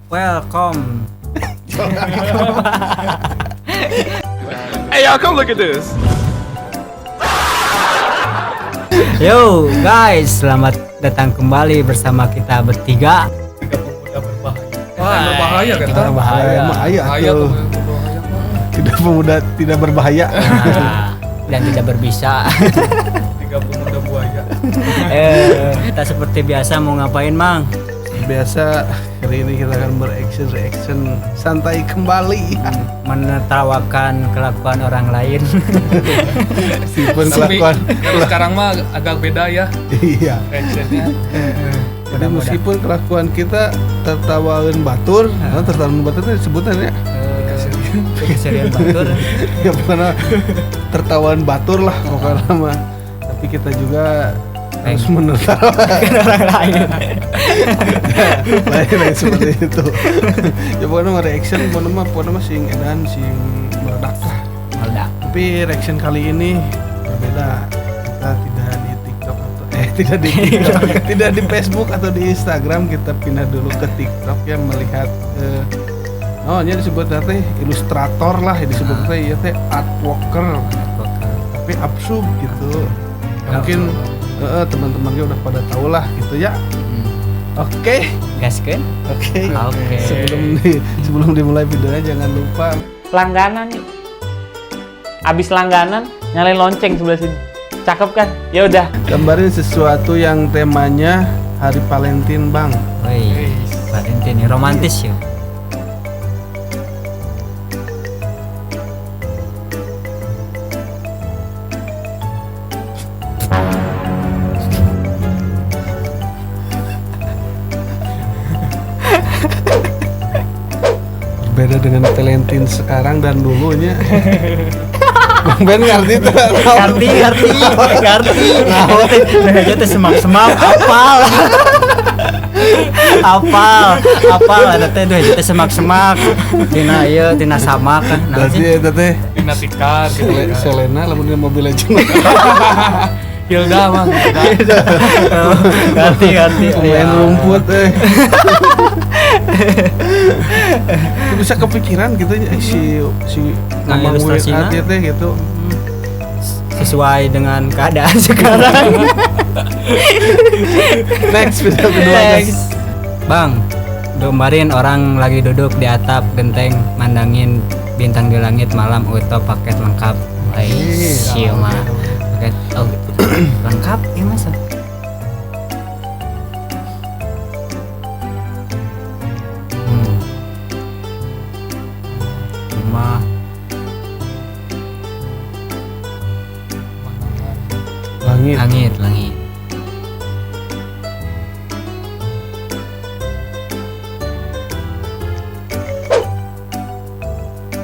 Welcome. Hey y'all, come look at this. Yo guys, selamat datang kembali bersama kita bertiga. Tiga pemuda berbahaya. Wah, berbahaya kan? Tidak berbahaya. Bahaya Bahaya tuh. tuh berbahaya. Tidak pemuda tidak berbahaya. Nah, dan tidak berbisa. Tiga pemuda buaya. Kita seperti biasa mau ngapain, Mang? Biasa hari ini kita akan beraction reaction santai kembali. Menertawakan kelakuan orang lain. Meskipun Tapi kelakuan kalau sekarang mah agak beda ya iya. reactionnya. Jadi meskipun kelakuan kita tertawain batur, nah, tertawain batur itu disebutan ya. Keserian batur. Ya pokoknya tertawaan batur lah pokoknya mah. Tapi kita juga harus menertawakan orang lain. Lain-lain seperti itu. Ya pokoknya mah reaction pokoknya mah sing edan sing meledak lah. Meledak. Tapi reaction kali ini berbeda. Kita tidak di TikTok atau tidak di TikTok, tidak di Facebook atau di Instagram. Kita pindah dulu ke TikTok ya, melihat oh, ini disebut teh ilustrator lah, disebut teh ya teh artworker. Tapi absurd gitu. Ya, mungkin teman-temannya udah pada tahu lah gitu ya. Oke. Gaskeun? Oke. Oke. Sebelum dimulai videonya jangan lupa langganan yuk. Abis langganan nyalain lonceng sebelah sini. Cakep kan? Ya udah. Gambarin sesuatu yang temanya Hari Valentine, Bang. Woi, Valentine romantis ya. Berbeda dengan Valentine sekarang dan dulunya. Bang Ben ngerti tuh. Ngerti. Nah, aja teh semak-semak apal. Apal ada teh duh teh semak-semak. Tina ieu tina samak kan. Nah, berarti eta teh Tina tikar gitu. Selena lamun di Mobile Legends. Hilda mah. Hilda. Ngerti. Main rumput Bisa kepikiran gitu ya, si nah, Mamang Weird Art teh gitu. Sesuai dengan keadaan sekarang. Next video kedua. Next. Bang, gambarin orang lagi duduk di atap genteng mandangin bintang di langit malam auto paket lengkap. Wih, mah. Paket lengkap ya Mas. Langit. Langit.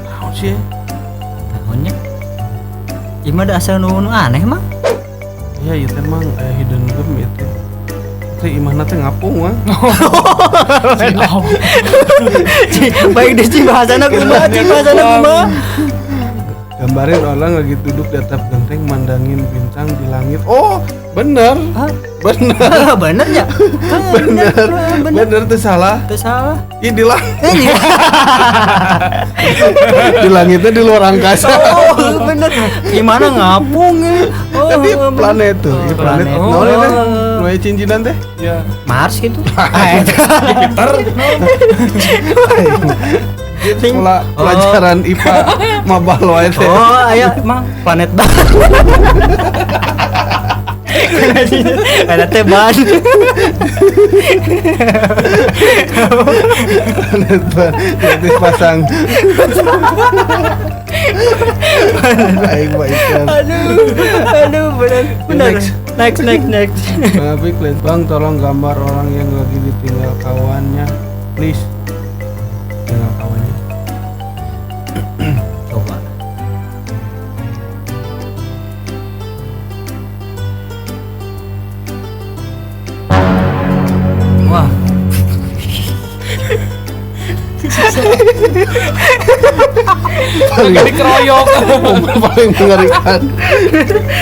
Naon sih? Tahunnya. Ieu mah da asal nu aneh mah. Iya, itu emang hidden gem itu. Teh imahna teh ngapung mah. Baik deh cing bahasana kumaha, cing bahasana kumaha. Gambarin orang lagi duduk di atap genteng mandangin bintang di langit. Oh, bener. Hah? Bener. Bener ya? Bener. Bener tuh salah. Tuh salah. Ih, di langit. Di langitnya di luar angkasa. Oh, bener. Gimana ngapung ya? Oh, tadi planet tuh. Oh, planet. Oh. Naon teh? Nu aya cincinan teh? Ya. Mars gitu. Jupiter. Sekolah pelajaran IPA mabal wae teh. Oh, aya emang planet ban. Ada teh ban. Planet ban nanti pasang. Aing mah ikan. Aduh, benar. Next. Bang, tolong gambar orang yang lagi ditinggal kawannya, please. Tinggal kawannya. Coba. Wah. Paling dikeroyok. Paling mengerikan.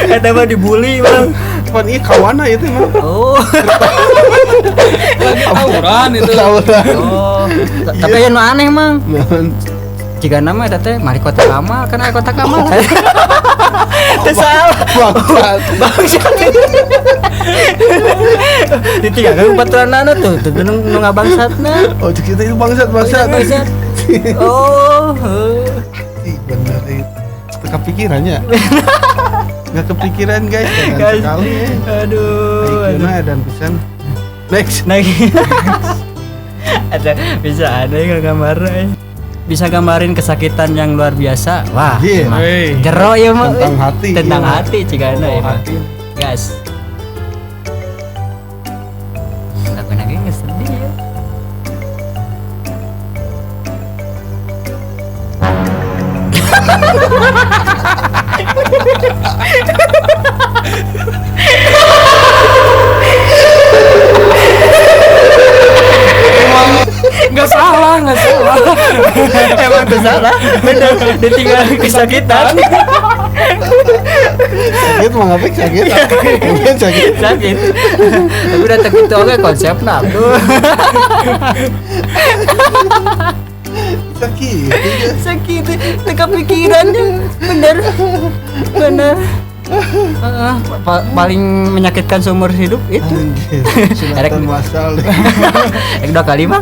Eta mah dibully, Bang. Pan ieu kawana ieu teh mah. Oh. Lagi tawuran itu. Tawuran. Oh, tapi aya nu aneh mang. Jika nama eta teh mari kota Kamal, kan aya kota Kamal. Teu salah. Bangsat. Ditinggalkeun baturanana tuh, tuh nu ngabangsatna. Oh, cek kita itu bangsat. Bangsat. Oh. Ih, bener itu. Kepikirannya. Enggak kepikiran, guys. Guys. Sekali. Aduh. Aduh. Dan pisan. Next. Ada bisa ada yang gambar. Bisa gambarin kesakitan yang luar biasa. Wah, yeah. Jero ya mah. Tentang hati. Tentang hati cigana ya. Hati. Gas. Lagu lagi nggak sedih ya. Nggak salah. Emang tuh salah, bener. Ditinggal kesakitan. Sakit mah ngapik sakit. Mungkin sakit. Sakit. Tapi udah gitu oke konsepnya tuh. Sakit. Sakit. Teka pikirannya. Bener. Bener. Paling menyakitkan seumur hidup itu. Sunatan masal. Rek 2 kali bang.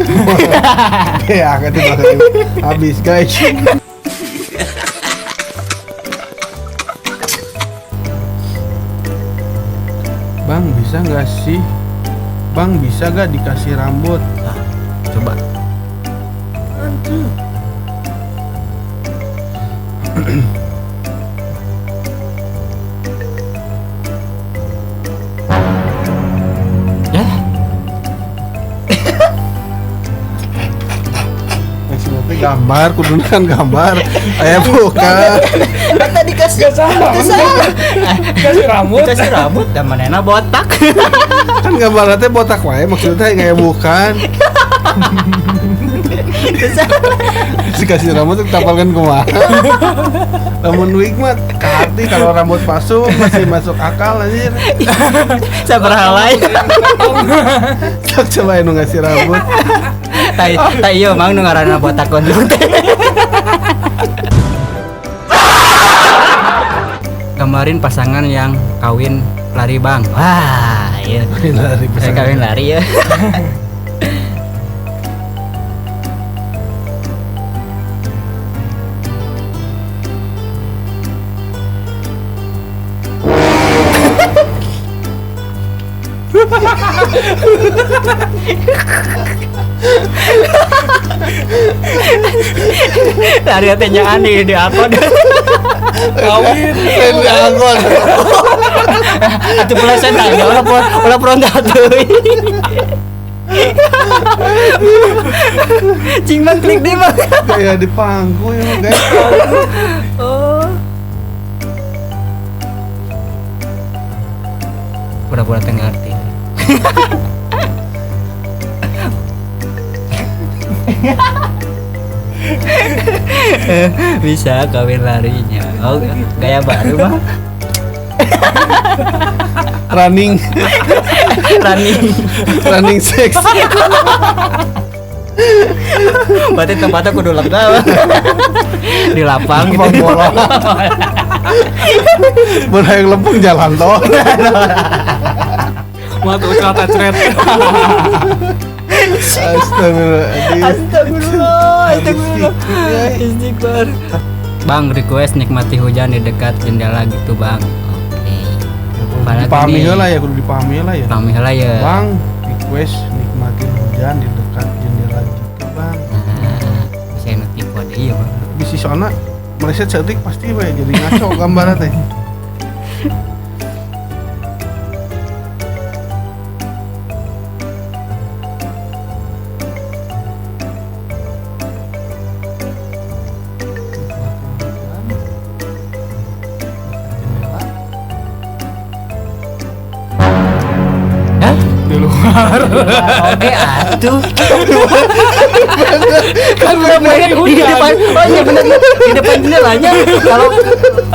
Ya, kan 2 kali. Habis guys. Bang bisa nggak sih? Bang bisa gak dikasih rambut? Nah, coba. Aduh. Gambar, kudu kan gambar. Aya bukan. Kata dikasih salah. Dikasih rambut. Dikasih rambut dan manehna botak. Kan gambarna teh botak wae maksudnya kayak bukan. Dikasih rambut ditapalkan kumaha. Lamun wig mah ke hati kalau rambut palsu masih masuk akal anjir. Sabaraha wae. Sok coba nu ngasih rambut. Tai tai ieu mang nu ngaranna botak gondrong teh. Gambarin pasangan yang kawin lari bang. Wah, iya. Lari pasangan. Kawin lari ya. Lari teh aneh di angkot. Kawin di angkot. Atuh peleset aja ulah frontal teuing. Cing mah klik deh mah. Kayak di pangku ya guys. Oh. Pura-pura teu ngarti. Bisa kawin larinya. Oh, gaya baru mah. Running. Running sex. Berarti tempatnya kudu lega. Di lapang gitu. Bola. Bola yang lempeng jalan toh. Mau tuh cret. Astagfirullahaladzim. Astagfirullah, astagfirullah. Istighfar. Bang, request nikmati hujan di dekat jendela gitu, Bang. Oke. Dipahami heula ya, kudu dipahami heula ya. Pahami heula ya. Bang, request nikmati hujan di dekat jendela gitu, Bang. Nah, bisa nu tipe deui ya, Bang. Bisi soalna meleset saeutik pasti we jadi ngaco gambarna teh. Oke, atuh. Kan bener di depan. Oh iya bener di depan jendelanya. Kalau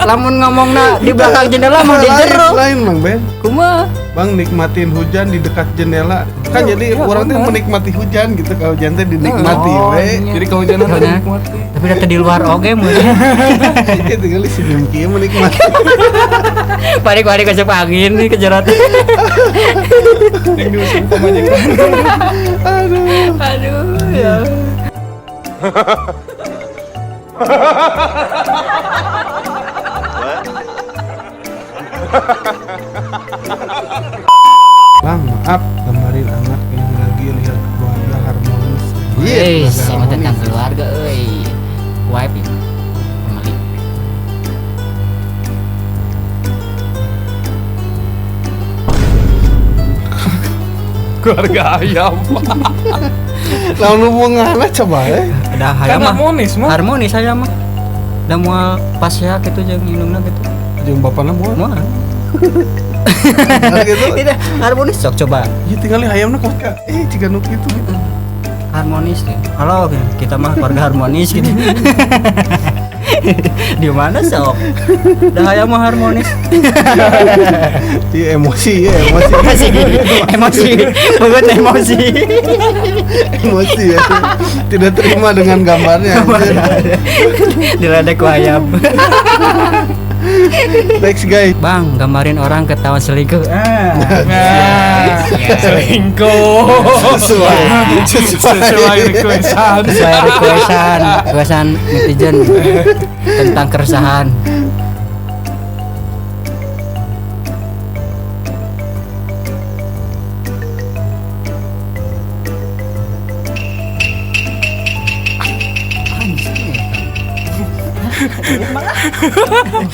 lamun ngomongna di belakang jendela mah di jero. Lain Mang Ben. Kumaha? Bang, nikmatin hujan di dekat jendela. Kan ya, jadi ya, orang tuh menikmati hujan gitu, kalau hujan teh dinikmati we. Iya. Jadi kalau hujan teh dinikmati. Tapi udah di luar oge mun. Ya tinggal senyum kieu menikmati. Balik-balik ke angin nih kejerot. Yang diusung pamajikan. Aduh. Aduh ya. Bang, maaf, gambarin anak yang lagi lihat keluarga harmonis. Iya, sama tentang keluarga euy. Wipe ya. Kembali. Keluarga ayam. Lalu hubungannya coba ya. Ada ayam kan harmonis mah. Harmonis ayam mah. Da moal pas ya gitu jeung indungna gitu. Jeung bapana moal. Moal. Gitu. Tidak harmonis sok coba. Ya tinggal ayamna kok jiga nu kitu gitu. Harmonis deh. Halo kita mah keluarga harmonis gitu. Di mana sok? Dah ayam mah harmonis. Iya emosi, ya emosi. Emosi. Banget emosi. Emosi ya. Tidak terima dengan gambarnya. Diledek ku ayam. Next guys. Bang, gambarin orang ketawa selingkuh. Nah, selingkuh. Sesuai requestan. Sesuai requestan netizen tentang keresahan.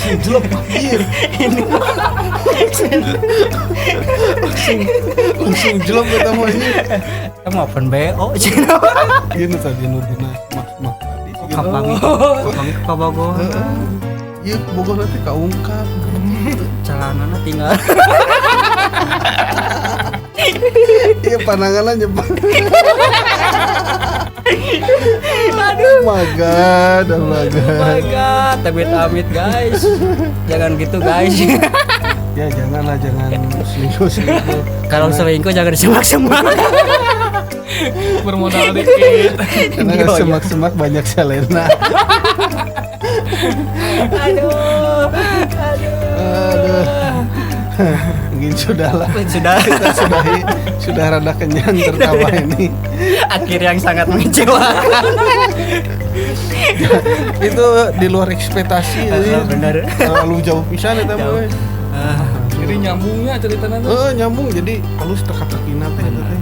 Jelek anjir. Langsung jelek kata mah ini. Kamu open BO cina. Ieu nu tadi nu dina mak tadi. Kapangi ka Bogor. Ieu Bogor nanti kaungkap. Celanana tinggal. Iya pandangannya nyebang. Aduh. Oh my god, oh my god. Oh my god, amit-amit guys. Jangan gitu guys. Ya janganlah, jangan selingkuh-selingkuh. Kalau selingkuh jangan disemak-semak. Bermodal dikit. Karena semak-semak banyak selena. Aduh. Aduh. Mungkin sudahlah. Sudah. Kita sudah rada kenyang tertawa ini. Akhir yang sangat mengecewakan. Itu di luar ekspektasi. Benar. Terlalu jauh pisan eta mah. Jadi nyambungnya ceritanya tuh. Nyambung jadi halus teka-tekina teh eta teh.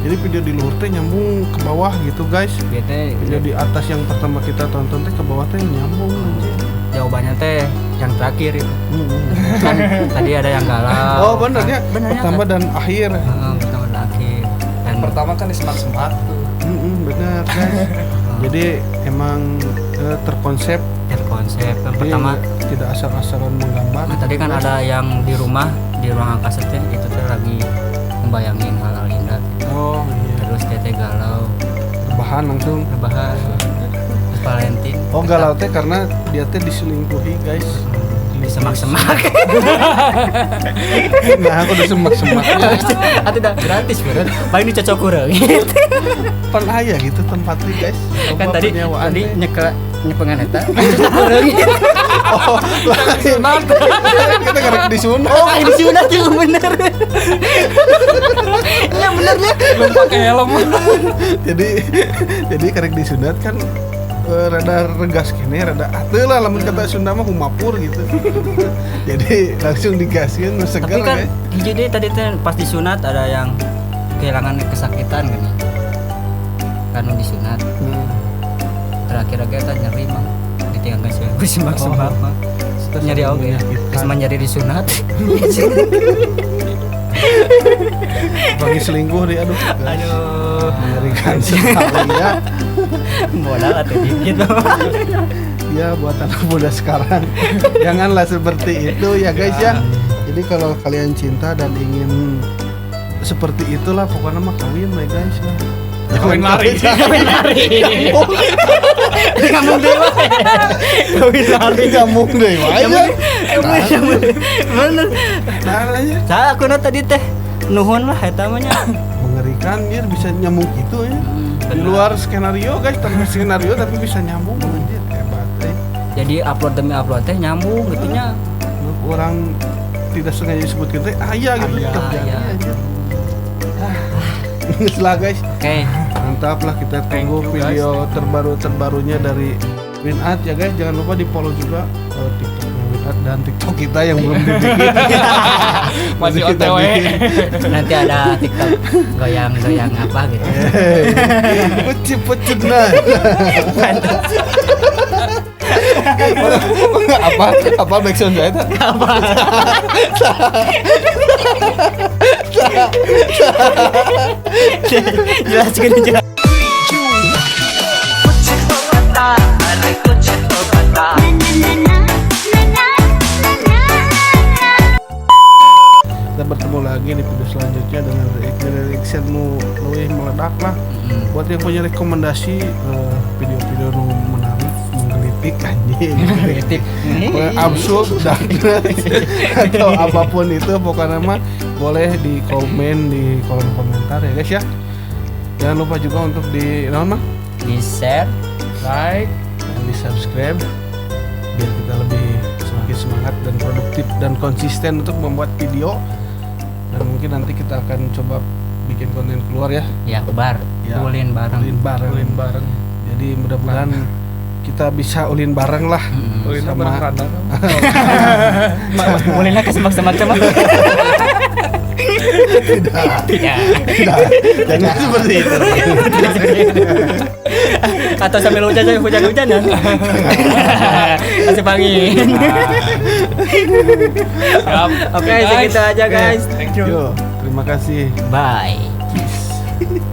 Jadi video di luhur teh nyambung ke bawah gitu guys. Video di atas yang pertama kita tonton teh ke bawah teh nyambung anjir. Jawabannya teh yang terakhir itu. Kan tadi ada yang galau. Oh benar ya. Pertama dan akhir. Pertama dan akhir. Dan pertama kan di semak-semak tuh. Benar guys. Jadi emang terkonsep. Terkonsep. Yang pertama tidak asal-asalan menggambar. Nah, tadi kan ada yang di rumah, di ruang angkasa teh itu tuh lagi membayangin hal-hal indah gitu. Oh iya. Terus teteh galau. Rebahan langsung. Rebahan. Valentine. Oh galau teh karena dia teh diselingkuhi guys. Disemak-semak. Nah aku disemak-semak. Atau udah gratis bro. Paling dicocok kurang. Pan aya gitu tempatnya guys. Kan tadi tadi nyekel nyepengan eta. Oh, lain. Kita karek disunat. Oh, kayak disunat juga bener. Ya bener ya. Belum pakai helm. Jadi karek disunat kan rada regas gini, rada atuh lah lamun kata Sunda mah humapur gitu. Jadi langsung digaskeun nu seger. Tapi kan hiji deui tadi teh pas disunat ada yang kehilangan kesakitan gini. Kan disunat. Terakhir oge eta nyeri mah ditinggalkeun sih semak-semak mah. Nyeri oge. Geus mah nyeri disunat. Bagi selingkuh deh, aduh. Aduh. Mengerikan sekali ya. Modal atau dikit. Ya buat anak muda sekarang janganlah seperti itu ya guys ya. Jadi kalau kalian cinta dan ingin seperti itulah pokoknya mah kawin lah guys lah. Kawin lari. Kawin lari. Kamu dewa. Kawin lari. Nyambung deh, aja. Bener. Nah, aja. Saya aku tadi teh nuhun lah eta mah nya. Mengerikan anjir bisa nyambung gitu ya. Di luar skenario guys, tanpa skenario tapi bisa nyambung anjir, hebat. Jadi upload demi upload teh nyambung gitu nya. Orang tidak sengaja disebut gitu, ayah gitu terjadi aja. Lah guys. Oke. Mantap lah, kita tunggu video terbaru-terbarunya dari Winart ya guys. Jangan lupa di-follow juga TikToknya Winart dan TikTok kita yang belum dibikin. Masih OTW. Nanti ada TikTok goyang-goyang apa gitu. Pucit-pucit nah. Apa backsound saya itu? Apa? Jelaskan aja. Kita bertemu lagi di video selanjutnya dengan reaction-mu lebih meledak lah. Buat yang punya rekomendasi video-video menarik, menggelitik anjing, menggelitik, absurd, darkness, atau apapun itu pokoknya mah boleh di komen di kolom komentar ya guys ya. Jangan lupa juga untuk di nama di share, like, dan di subscribe biar kita lebih semakin semangat dan produktif dan konsisten untuk membuat video. Dan mungkin nanti kita akan coba bikin konten keluar ya. Ya, bar. Ya, ulin bareng. Ulin bareng. Jadi mudah-mudahan kita bisa ulin bareng lah. Ulin sama bareng Rana. Ulinnya ke semak-semak sama. Tidak. Jangan seperti itu. Atau sambil hujan-hujanan. Kasih pangin. Oke, segitu aja guys. Thank you. Yo, terima kasih. Bye. Peace.